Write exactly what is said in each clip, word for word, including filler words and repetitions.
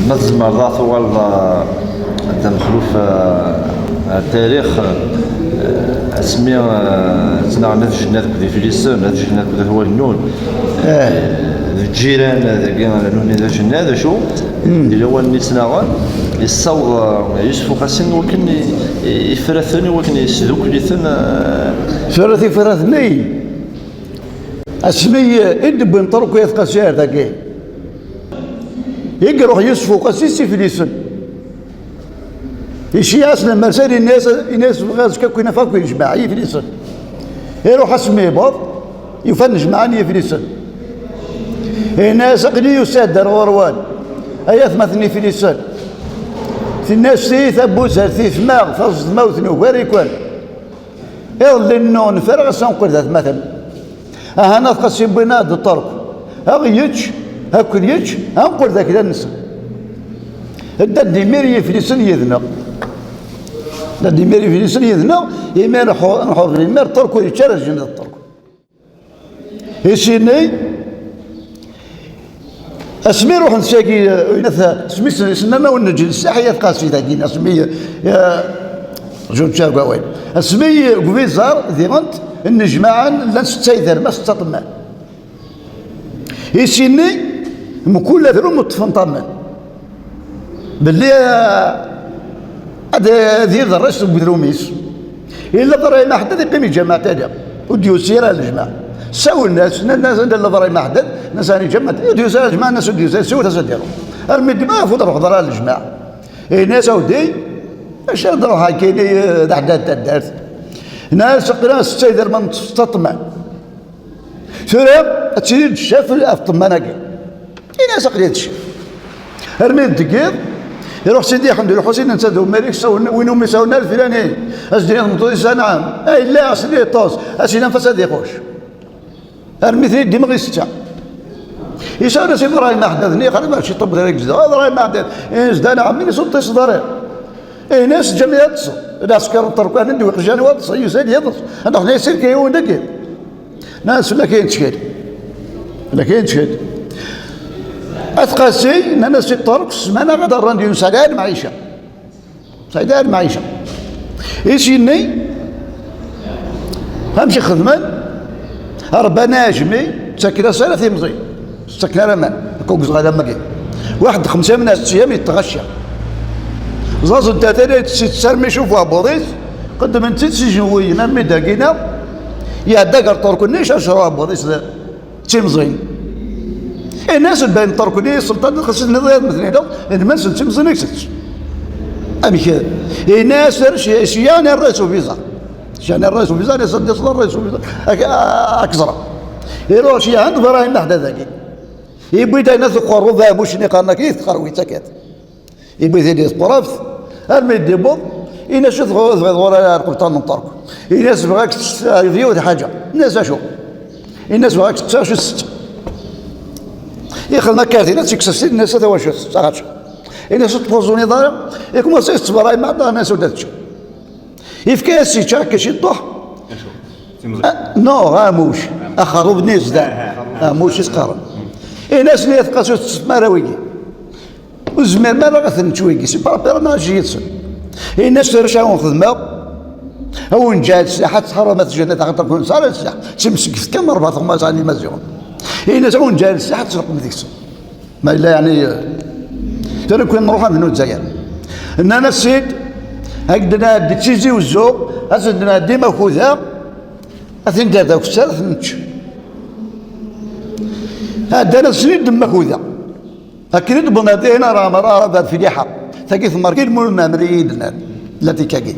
Ma tzemreḍ ad tuɣaleḍ, eh, d amexluf, eh, ar tarix, eh, asmi, eh, ttnaɣen At Jennad akked Iflisen, At Jennad akked At Wannun, eh, d lǧiran, eh, dagi, eh, nutni d At Jennad, acu? Di lawan-nni ttnaɣen, yessaweḍ, eh, Yusef Uqasi wakken i, i, ifra-ten, i wakken yesdukkel-iten, eh. Tura tifrat-nni, asmi i d-wwin Ṭerk At Qasi ar dagi, i iruḥ Yusef Uqasi s Iflisen. Iceyyeɛ-as lemmer sani, yenna-as, yenna-as bɣiɣ azekka akk-in afak yejmeɛ Iflisen. Iruḥ asmi yewweḍ, yufa-n jemɛen Iflisen. Yenna-as aql-i yusa-d ar ɣur-wen, ay atmaten Iflisen. Tenna-as tiyita n wuzal, tiyetma taẓeḍmawt n ugar-iken. Iḍelli nnuɣ neffer ass-a neqqel d atmaten. Ahan At Qasi wwin-aɣ-d Ṭerk. Aɣ yečč, akken yečč, ad neqqel d aklan-nsen. Ddan-d imir Yiflisen yid-neɣ. Ddan-d imir Yiflisen yid-neɣ, imi nḥu-, nḥuṛ imir Ṭerk ur yečči ara Jennad Ṭerk. Isinni, asmi ruḥen sagi, eh, inat, asmi s-, sennan awen neǧ n ssaḥ i At Qasi dagi, asmi, eh, zut ttagawin. Asmi, eh, deg ubiẓar, diɣent, nnejmaɛen, llan setta iderma, setta ṭemman. Isinni, mkul adrum ṭṭfen ṭammen. Belli, eh, ad, ad yili d rrac deg udrum-is. Illa Ibrahim Aḥeddad yeqqim iǧamaɛ tali. Ur d-yusi ara lejmaɛ. Sawlen-as, nnan-as anda illa Ibrahim Aḥeddad, nnan-as ani ǧamaɛ tali. Ur d-yusi ara lejmaɛ, nnan-as ur d-yusi ara, siwel-as ad iruḥ. Armi d-ma afud ruḥ ḍra lejmaɛ. Ini-as awdi, acu ad ruḥ akini, eh, d Aḥeddad taddart. Nnan-as aql-aɣ setta iderma n ṭṭman. Tura ad tili d ccaf ɣef ṭṭman-agi. Ini-as aql-i d ccaf. Armi d deg yiḍ, iruḥ Sidi Ḥmed Lḥusin netta d umalik, sawlen, win umi sawlen ar filani. As-d-ini tmeṭṭut-is anɛam. Ay la, as-d-ini yeṭṭes. As-ini anef-as ad ixuc. Armi ten-id-imɣi setta. Isawel-as Ibrahim Aḥeddad-nni, xalif ar ciṭ n wudrar i yezdeɣ. Ibrahim Aḥeddad, ini-as d anɛam, ini-as ur ṭṭiseḍ ara. Ini-as ǧǧan-iyi ad ṭṭseɣ. Lɛesker n Ṭerk, ad d-iqjan wa ṭṭseɣ, yusa-d yiḍes. Ad aɣ-yasirk yiwen dagi. Nnan-as fell-ak ayen ttkel. Fell-ak ayen ttkel. At Qasi, nnan-as i Ṭerk, ssmana ad rran d Yunus Ɛli Ɛli Mɛica. Saɛid Ɛli Mɛica. Isinni, amek i xedmen? Rebban aɛejmi, ttaken-as ara timẓin. Ttaken ara aman, akka ur yezɣal am wagi. Waḥed xemsa min at siyam yetɣacca. Ẓaẓen tatala yettett armi icuf uɛebbuḍ-is, qeddmen-tt-id s ijenwiyen armi d-agina, iɛedda gar Ṭerk-nni, icercer uɛebbuḍ-is d timẓin. Ini-as bayen Ṭerk-nni, sselṭan, xas tenniḍ ad mten-id, d mans n timẓin i itett. Amek? Ini-as ar ceyyan irra-yas ubiẓar. Ceyyan irra-yas ubiẓar, ini-as ad d-yaseḍ irra-yas ubiẓar. Ak-, ak-, ak-ẓra. Iruḥ ceyyan d Ibrahim Aḥeddad-agi. Yewwi-d ayen at uqerru, d amuc-nni qqaren akka, i tqerwi d takat. Yewwi-t-id i tqurabt, armi d-yewweḍ, ini-as tebɣiḍ ɣur lqebṭan n Ṭerk. Ini-as bɣiɣ ad k-ttseɣ yiwet lḥaǧa. Ini-as acu? Ini-as bɣiɣ ad k-ttseɣ acu tsetteɣ. Ixdem akka ar tina, tt-ikkes-as-id, ini-as ata wacu tsetteɣ acu. Ini-as ur tpuẓuniḍ ara, ikumasi yettbeṛṛay maɛṭa, ini-as ur d ad teččeɣ. Yefka-yas yečča akka ciṭuḥ. Acu? Timẓin? Ah, non, amuc. Axerrub-nni zdan. Ah, ah, amuc i s-qqaren. Ini-as, nniɣ tqas ur tettsettem ara wigi. Ur zmiren ara ad ten-nečč wigi. Si parapir ma aci yid-sen. Ini-as tura acu awen-xedmeɣ? Awen-ǧǧeɣ leslaḥ ad tḥerrem at jennat, axaṭer ur nesɛi ara leslaḥ. D timsegrit kan, rebɛa teɣmas ɛni Imaziɣen. Ini-as awen-ǧǧeɣ leslaḥ ad tleqqem deg-sen. Ma yella yeɛni, tura kwi nruḥ ad nudzayer. Nnan-as-id, ad d-nɛeddi d Tizi Wezzu, ad d-nɛeddi Makuda, ad t-id-nerr d akessar, ad t-nečč. Ɛeddan-asen-id Makuda. Akken i d-wwḍen ar dihin, ar Ɛmer, ar Filiḥa. Tagi temmer-, i lmul n Ɛmer i yi-d-nnan. La tikkagi.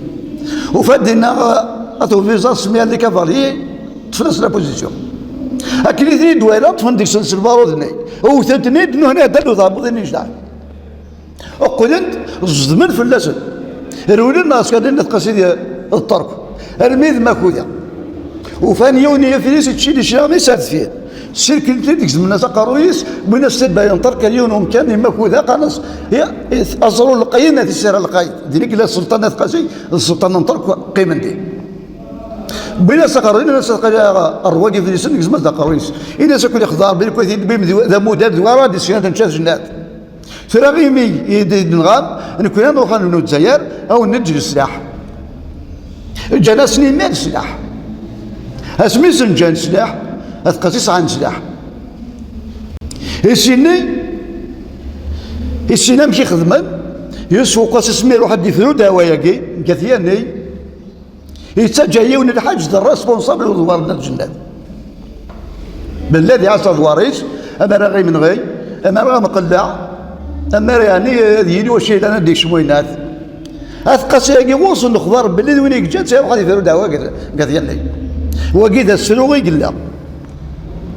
Ufa-d dinna, uh, at ubiẓar, Smiɛel Likavali, ṭṭfen-as la position. Akken i ten-id-walaɣ, ṭṭfen deg-sen s lbarud-nni. Wwten-ten-id, nuhni ɛeddan-d uḍɛebbuḍ-nni ijdaɛen. Qqlen-d, ẓedmen fell-asen. Rewlen neɣ skalin At Qasi d Ṭerk. Armi d Makuda. Ufan yiwen n yifris iččin iclaɣem-is ar deffir. Sirklen-t-id, gezmen-as aqerruy-is, wwin-as-t-id bayen Ṭerk ar yiwen umkan i Makuda, qqaren-as, ya, aẓru lqayen, a tissira lqayen. Din i yella sselṭan At Qasi, d sselṭan n Ṭerk, qqimen din. Wwin-as aqerruy, nnan-as aqerruy, ṛṛwa n yifrisen, gezmen-as-d aqerruy-is. Ini-as akk lexḍer, bilkul d amudad d wara, d isyan ad nečč at jennat. Tura imi i d-, i d-nɣam, nekkni ad nruḥ ad nebnu Lezzayer, ad wen-neǧǧ leslaḥ. Ǧǧan-asen imir leslaḥ. Asmi sen-ǧǧan leslaḥ, At Qasi sɛan leslaḥ. I sin-nni, i sin amek i xedmen, Yusef Uqasi asmi iruḥ ad d-ifru ddaɛwa-agi, deg At Yanni, yettaǧǧa yiwen lḥaǧ d responsable n udwar n lǧennet. Bella di ɛas adwar-is, amar aɣ-imenɣi, amar aɣ-mqelleɛ, amar yeɛni ad yili wacu yellan ad d-ikcem winnat. At Qasi-agi ɣur-sen lexbar belli d win i yeǧǧan, s iruḥ ad ifru ddaɛwa deg At Yanni. Wagi d asefru i yella.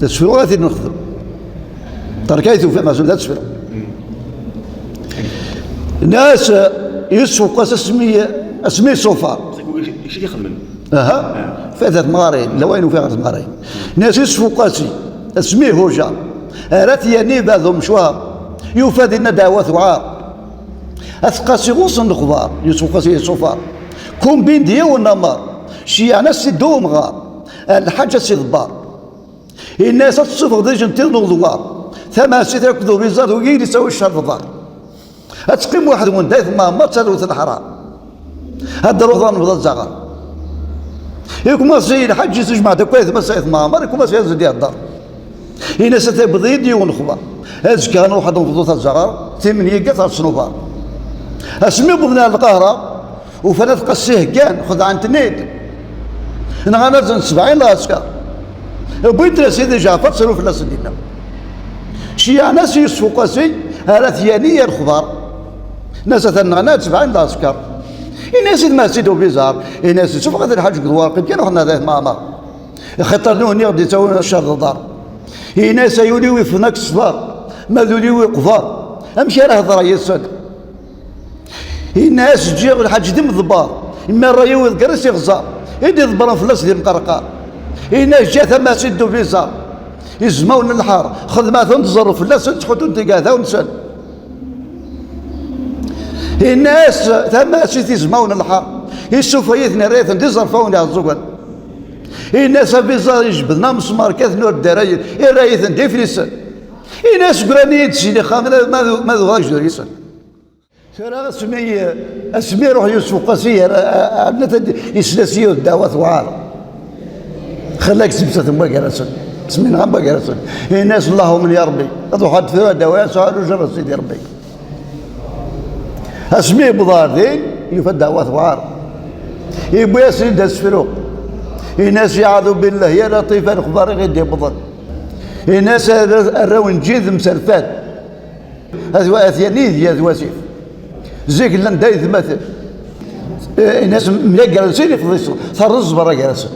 D asefru ara t-id-nexdem. Terka i tufiḍ, mazal d asefru. Nas, Yusef Uqasi asmi, asmi iṣufar. Ici i xedmen. Aha. Fat tmeɣrin, la wayen ufiɣ ɣer tmeɣrin. Nas Yusef Uqasi, asmi ihuja. Ar At Yanni bad umecwar. Yufa dinna ddaɛwa tuɛar. At Qasi ɣur-sen lexbar, Yusef Uqasi iṣufar. Kumbin d yiwen namar. Ceyɛen-as-id umɣar. Lḥaǧ as-iḍebbar. Yenna-yas ad tessufɣeḍ ijenṭiḍen n uɣewwaɣ. Tamɛessit akked ubiẓar d wigi i d-yettawi ccer d uḍar. Ad teqqim weḥd-wen d ayt Mɛemmer d talwet n leḥram. Ad d-ruḥeḍ ad nebḍa azaɣar. Ikumasi lḥaǧ yessejmeɛ-d akk ayt Massa ayt Mɛemmer, ikumasi ad d-ihedder. Yenna-yas ad tawweḍ-iyi-d yiwen lexbar. Azekka ad nruḥ ad nefḍu tazaɣar, timneyya ɣer ṣnubar. Asmi wwḍen ar Lqahra, ufan At Qasi heggan, xedɛen-ten-id. Nɣan-asen sebɛin lɛesker. Wwin-ten a Sidi Ǧeɛfer, tru fell-asen dinna. Ceyɛen-as Yusef Uqasi ar At Yanni ar lexbar. Nnan-as atan nɣan-d sebɛin lɛesker. Ini-as i tmahsit ubiẓar, ini-as isuffeɣ-it lḥaǧ deg lwerq kan, ruḥen ad At Mɛemmer. Axaṭer nutni ɣ-d-yettawin ccer d uḍar. Ini-as ay ul-iw iffɣen akk ṣṣber, ma d ul-iw iqber, amek ara hedreɣ yid-sen? Yenna-as ǧǧiɣ lḥaǧ d imḍebber, imi ṛṛay-iw iḍegger-as iɣẓer, i d-iḍebbren fell-as d imqerqar. Yenna-as ǧǧiɣ tamasit d ubiẓar, izmawen n lḥer, xedmeɣ-ten tẓerref fell-asen, ttḥuddun tigeɛdawen-nsen. Yenna-as tamasit izmawen n lḥer, isufa-yi-ten, irra-yi-ten d iẓerfawen iɛeẓẓugen. Yenna-as abiẓar ijebbden amesmar, kkaten ur ddarayen, irra-yi-ten d iflisen. Yenna-as gran-iyi-d si lixxam, ma d, ma d uɣac d ur-isen. Tura asmi, asmi iruḥ Yusef Uqasi, ar-, ar-, ar-, yesla s yiwet ddeɛwa tewɛer. Xilla-k semsaten wagar-asen, sminɣan wagar-asen. Yenna-as Allahumma ya Rebbi, ad ruḥeɣ ad d-fruɣ ddeɛwa, ad sɛuɣ alujar a Sidi Rebbi. Asmi yewweḍ ɣer din, yufa ddeɛwa tewɛer. Yewwi-asen-id asefru. Yenna-as, "Yeɛdu billah, ya Laṭif, a lexbar i ɣ-id-yewwḍen." Yenna-as, "Arra-, arraw n Ǧid mserfan." At wa-, At Yanni d At Wasif. Zik llan d aytmaten. Eh, yenna-as, myagaren sin ifḍisen, terreẓ ẓẓbara gar-asen.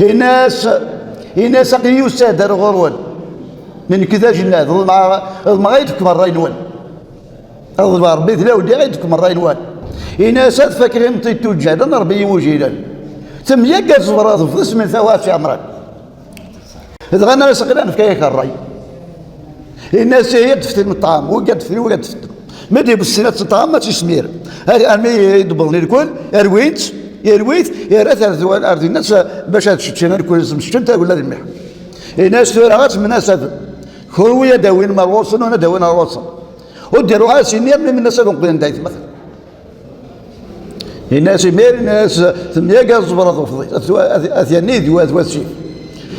Yenna-as, yenna-as, "Aql-i yusa-d ar ɣur-wen. Nekk d ajnad, ḍelmeɣ, ḍelmeɣ ad yi-d-tefkem ṛṛay-nwen." Ɣeḍbeɣ Rebbi d lawdi i d-kem ṛṛay-nwen. Ini-as ad fakeɣ imeṭṭi n tuǧǧal, ad Rebbi iwujilen. Temyagga ẓẓebra tebḍis min tawaɛt iɛemṛen. Dɣa nnan-as aql-i nefka-yak ṛṛay. Ini-as ihi ad d-teftim ṭṭɛam, wigga ad d-teftim, wigga ad d-teftim. Mi d-iwessin ad ṭṭɛam ad tt-ismir. Ar-, armi i d-wwḍen irkul, rwin-tt, irwi-t, yerra-t ar d-, ar dinna bac ad ččen irkul, mseččen tagella d mliḥ. Ini-as tura ad temnasadem. Kunwi ad d-awin ma ɣur-sen, win ad d-awin ɣur-sen. Ur d-iruḥ ara s imir, mi mnasaben qblen d aytmaten. Ini-as imir, ini-as, temyagga ẓẓebra d ufḍis. At, at, at Yanni d wa-, d wasif.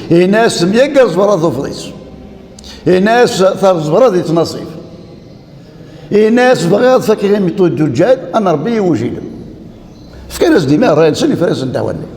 Ini-as, temyagga ẓẓebra d ufḍis. Ini-as, terẓebra di tnaṣif. Ini-as, bɣiɣ ad fakeɣ imeṭṭi d tuǧǧal, ad Rebbi iwujil. Fkan-as-d imi ṛṛay-nsen, ifra-asen ddeɛwa-nni.